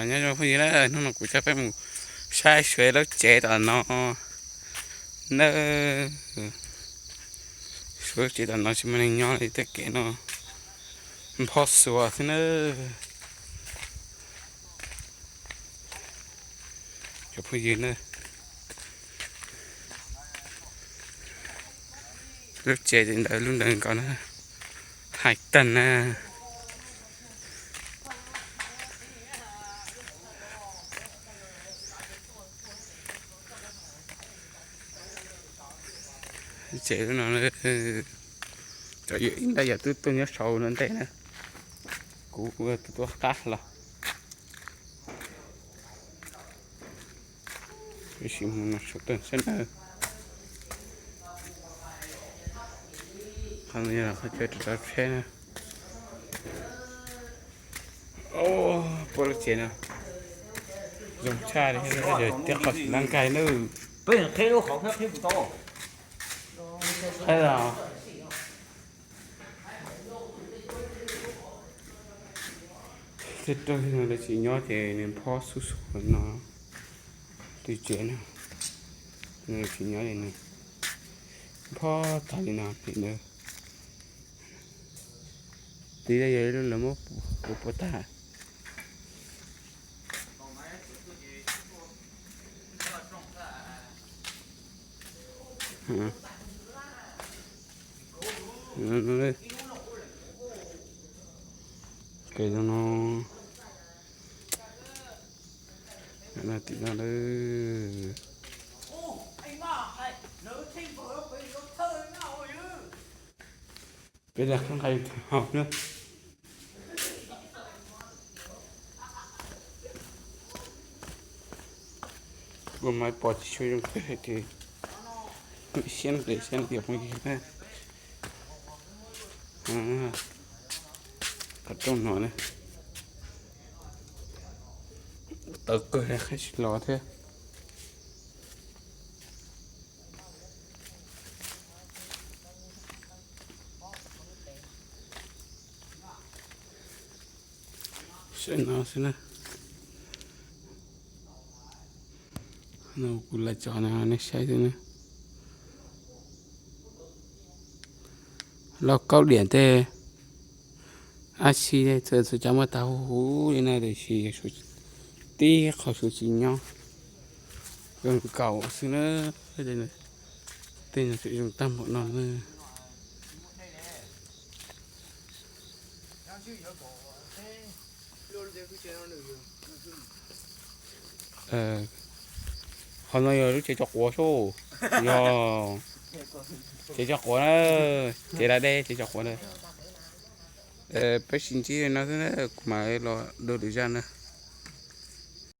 Nyob zoo phooj ywg na, hnub no kuv coj peb mus saib suav lub tsev tom no na. Suav lub tsev tom no tsis muaj neeg nyob li, tej kev no npho xuas xwb na. Cov phooj ywg na, lub tsev ntawd lub ntawd nkaus na, hais tag na. Tsev lub no, cov yawm ib ntag yog twb tuaj nyob saud no ntej na, kuv tus tuaj qab los. Tab sis mus no saum tag sab na. Qhov no yog qhov chaw rau tsheb na. Puab lub tsev no zoo tshaj li, yog tib qho tsis nab nkaig na. Qhib los. Tej rau no lawv tsis nyob ces nws phob xub xub no. Tej tsev no nws tsis nyob li no, phob tag li no tim ntawd. Tid yog ib lub lawv muab puas puas tag. Kev zoo no, tim no lawm. Peb rov qab nqa haus na. Ua mas pom tsis tshua zoo kawg ces siab nqis siab nqis phooj ywg na. Qhov rooj no na, tawv kawg, qhib tsis los thiab. Saib no xwb na. No kuv lam tso no nej saib xwb na. Lauj kaub diam tej, ab tsi, txhua txhua cov muaj tag huv huv li na, tiam sis tib qho suav tsis nyob, zoo nkaus xwb na. Tej no tseem zoo tag npaum no na. Qhov no yog lub tsev cov quav sub, yog tsev cov quav na, tsev da dej tsev cov quav na. Peb sib ntsib no xwb na, kuv mam los dua lwm zaj na.